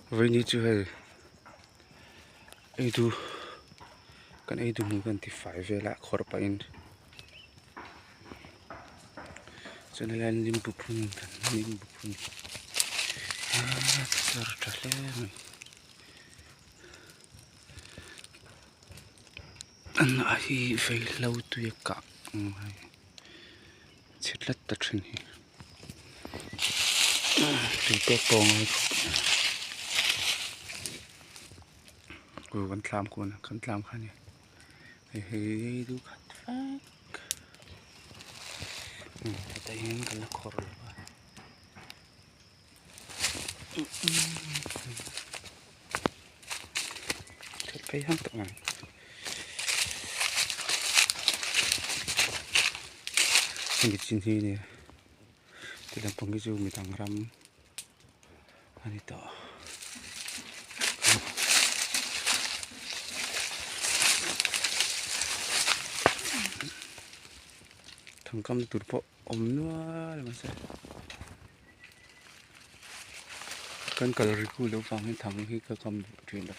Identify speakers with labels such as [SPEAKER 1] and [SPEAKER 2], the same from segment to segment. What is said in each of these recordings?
[SPEAKER 1] Vawiini chu hei eidu kan eidu hmun kan ti fai vel a khawrh pahin chuan helai ah limbu phun kan limbu phun a char tha hle mai a hnah hi vaihlo tui a kah ang mai chhe tlat ta thin hi tui pek pawh a ngai khawp mai aw kan tlam kun a kan tlam kha a ni hei hi duh khat vek hetah hian kan la khawrh lo a. That phei hang tak mai. Hemi chin hi nia ti lampang hi chu midang ram a ni tawh. Thangkam tur pawh awm nual mai se kan kal ri khu loh vangin thang hi ka kam duh thin a.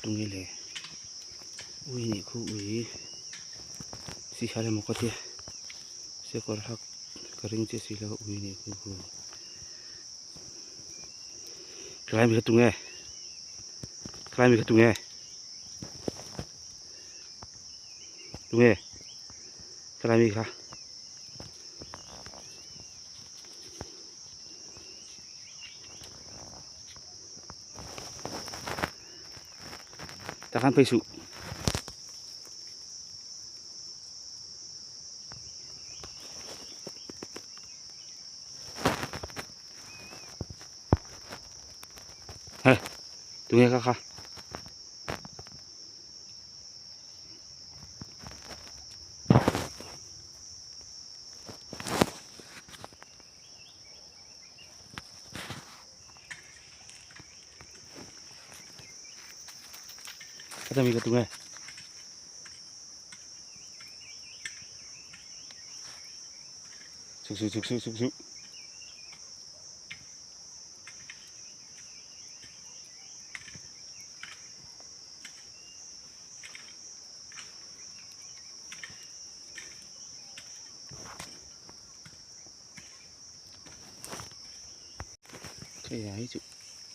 [SPEAKER 1] Tunge le ui nih khu ui si hian emaw ka tia se kawr hak ka ring chiah si lo ui nih khu khu tlai mi kha tunge tlai mi kha tunge tunge tlai mi kha. Takhan phei suh. Hei, tunge kha kha. Kata mi ka tunge. Chuk su chuk su chuk su. Cái ấy chú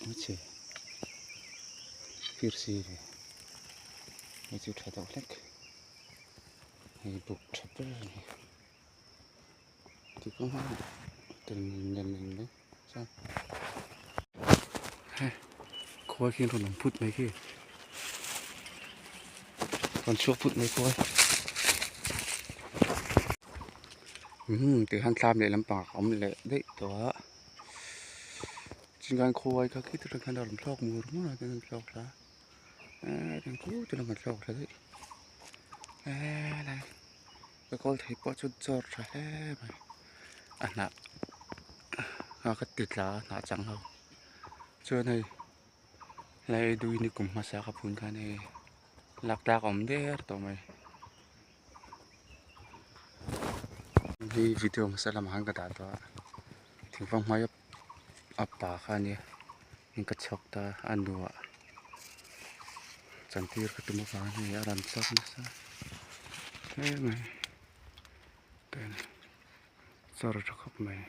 [SPEAKER 1] nó chè phir si ve hei chu tha deuh hlek hei buk tha ber a ni ti kawng a tel nen nen mai chuan he khuai khi an rawn awm phut mai khi rawn chhuak phut mai khuai umm tikhan thlam leh lampang a awm leh daih tawh a chingkhan khuai kha khi te khan a rawn thlawk mur mur a chuan a thlawk thla a eh chuan khu te lam a thlawk thla daih helai ka kawl thei pawh chu chawr tha hle mai a hnah a ka ti tla a hnah chang ho chuan hei helai dui ni kum hmasa ka phun khan hei lak tlak a awm der tawh mai. Hei video hmasa lamah khan ka dah tawh a thingfang hmaia a pa kha a nia in ka chhawk ta a nuah chantir ka tum avang hei a rawn chhuak nasa hle mai chawr tha khawp mai.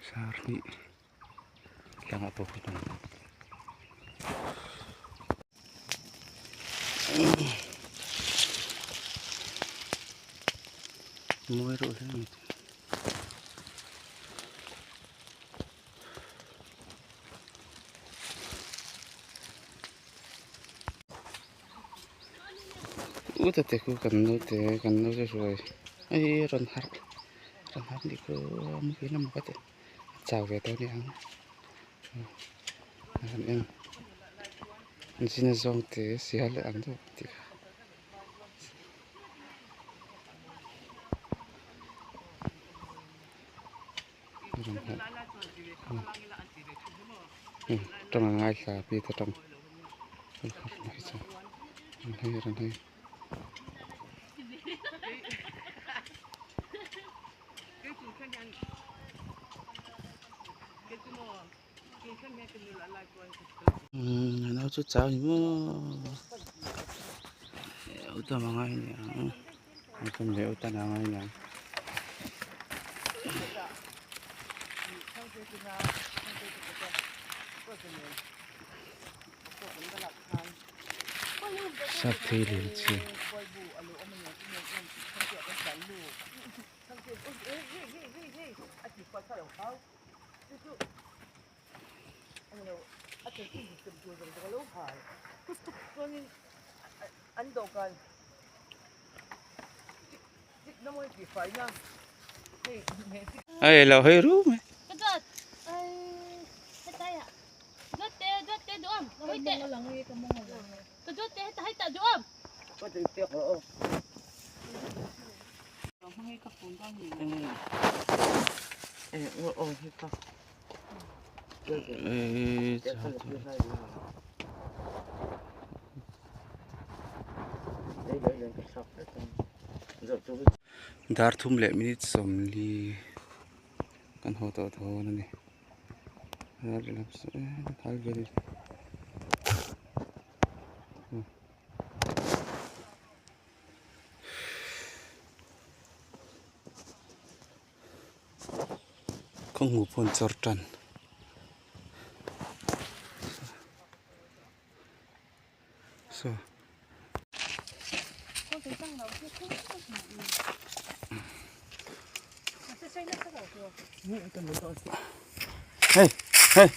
[SPEAKER 1] Sar hnih tlangah pawh khaw tam. Mawi reuh hle mai. U tate khu kan naute kan naute hruai ei rawn harh rawn harh nih khu a muhil emaw ka ti a chau ve tawh a ni ang a han en zin a zawng te sial ang deuh tih kha. Tawng a ngaithla pi te tawng nau chu chau ni maw utam a ngai ni ang utam leh utan a ngai ni ang. Sap thei leh chi. Ai lo hơi ru mai. Dar thum leh minute sawmli kan haw tawh dawn a ni. Khaw hmuh pawh an chawr tan saw hey hey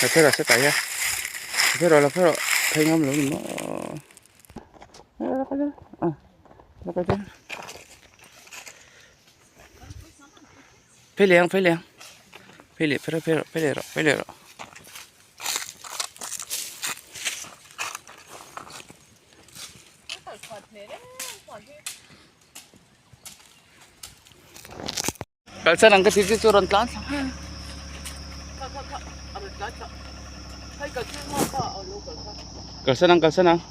[SPEAKER 1] la phei rawh se tai a la phei rawh la phei rawh phei ngam lo ni maw phei leh ang phei leh ang phei leh phei rawh phei rawh phei leh rawh phei leh rawh. Kalsan ang ka ti chu rawn tlan thla kalsan ang kalsan ang.